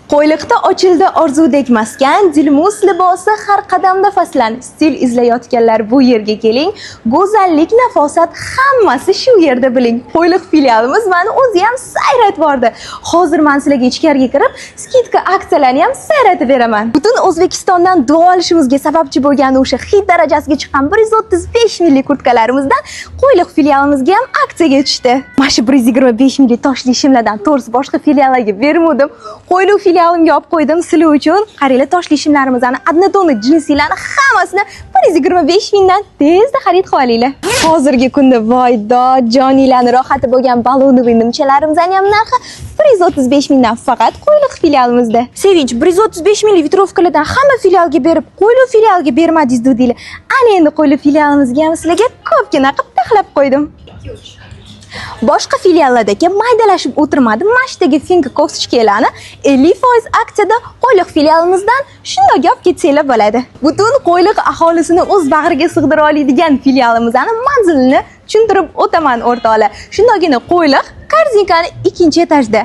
Qo'yliqda ochildi orzudek maskan, dilmus libosi har qadamda faslan. Stil izlayotganlar, bu yerga keling. Go'zallik, nafosat, hammasi shu yerda, biling. Qo'yliq filialimiz mani o'zi ham sayratib bordi. Hozir men sizlarga ichkariga kirib, скидка, aksiyalarni ham sayratib beraman. Butun O'zbekistondan duo olishimizga sababchi bo'lgan o'sha hit darajasiga chiqqan 135 minglik kurtkalarimizdan Qo'yliq filialimizga ham aksiyaga tushdi. Mana shu 125 minglik toshli shimlardan, to'g'risi, boshqa filiallarga bermadim. Qo'yliq filialimga olib qo'ydim sizlar uchun. Qaranglar, toshli shimlarimizni, однотонный jinsilarni hammasini 125 mingdan tezda xarid qilib olinglar. Hozirgi kunda voy dod joninglarni rohati bo'lgan баллоновый nimchalarimizning ham narxi 135 mingdan faqat Qo'yliq filialimizda. Sevinch, 135 minglik ветровка lardan hamma filialga berib, Qo'yliq filialga bermadingiz dedinglar. Ana endi Qo'yliq filialimizga ham sizlarga ko'pgina qilib taxlab qo'ydim. Boshqa filiallardagi maydalashib o'tirmadim. Mana shu yerdagi финка кофточка larni 50% aksiyada Qo'yliq filialimizdan shundoq olib ketsanglar bo'ladi. Butun Qo'yliq aholisini o'z bag'riga sig'dira oladigan filialimizni manzilini tushuntirib o'taman, o'rtoqlar. Shundogina Qo'yliq, Korzinkani ikkinchi etajda.